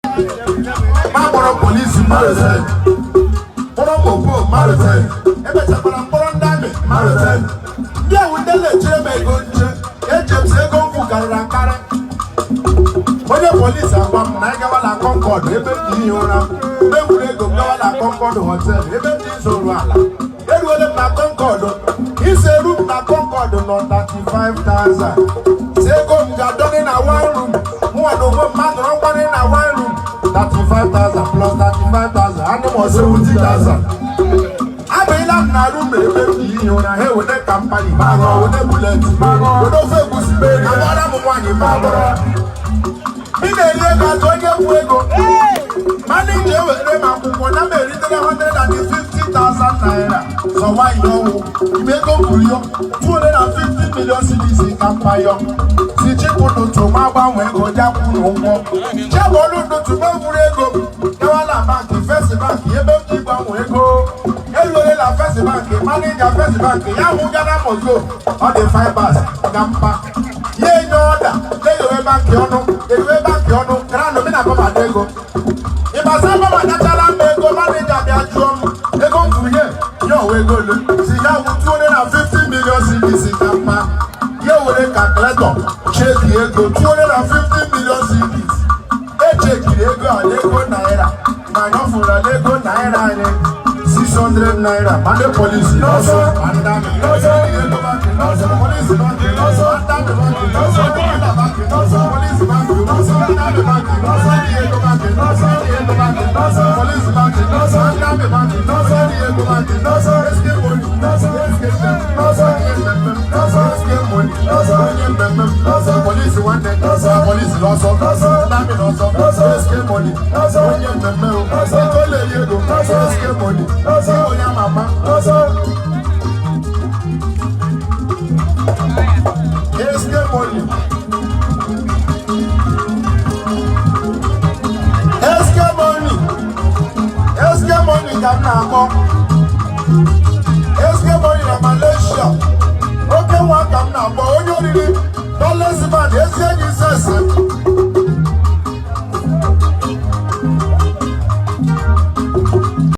Ma kpọrọ polisi marụte, kpọrọ mopo marụte, emechakwara mkpọrọ ndị army marụte. Ndị awụ ndị na-echere m ego nche eche m si ego m fụ karịrị akarị. Onye polisi agwa m na anyị gawa na Concord ebe m ji ihi ụra. Mewuru ego m gawa na Concord Hotel ebe m ji zụrụ ala. Eruole m na Concord, ise room na Concord nọ 35,000. Si ego m ga-adọnị na one room, mụnwa na onwe m ma nọrọ nkwanị na one room. 35,000 plus 35,000, anụ m 70,000. Abịala m na room ebe m ji ihi ụra, ha eweta Campari ma ṅụọ, weta Bullet, weta ofe egusi, agbara m nwaanyị ma gbọrọ. Ị na-eri ego atụ onye kwu ego. Manager ewere m akwụkwọ na m eritere 150,000 naira. Sọwa ihe ọnwụ ime ego kwuru yo 250 million cedis ka mpa yọ. Si chịpụ n'otu ma gbanwee ego jakwụ n'ụgwọ. Chebọọlụ n'otu ma buru ego m gawa na bank, First Bank, ebe m ji gbanwee ego. Eruole na First Bank, manager First Bank ya hụ Ghana must go, ọ dị fibers ka mpa. Ya enye ọda na-eyowe bankị ọnụ, eyowe bankị ọnụ kranụ mi na babada ego. Ịbasa babadachala m ego, manager bịa jụọ m ego m furu ihe ya ọwa ego ole. Si ya wụ 250 million cedis ka mma. Ya were calculator check ego 250 million cedis. Echekiri ego a n'ego naira ma anyị ọfụrụ n'ego naira anyị 600 naira. Ma ndị polisi n'ọsọ, ma ndị army n'ọsọ, ego bankị n'ọsọ, polisi bankị n'ọsọ, ndị army bankị n'ọsọ, ndị bankị n'ọsọ, polisi bankị n'ọsọ, ndị army bankị n'ọsọ, ndị ego bankị n'ọsọ, ndị ego bankị n'ọsọ, polisi bankị n'ọsọ, ndị army bankị n'ọsọ, ndị ego bankị n'ọsọ, escape money n'ọsọ, escape n'ọsọ, onye mmemme n'ọsọ, escape money n'ọsọ, onye mmemme n'ọsọ, polisi nwanne n'ọsọ, polisi n'ọsọ, ndị army n'ọsọ, escape money n'ọsọ, onye mmemme n'ọsọ, ego na-eri ego n'ọsọ, escape money n'ọsọ, onye ama ama n'ọsọ. Escape money. Escape money. Escape money ka m na-akpọ. Escape money na Malaysia. Oke nwa ka m na-akpọ onye oriri Dollars man, ezi enyi sese.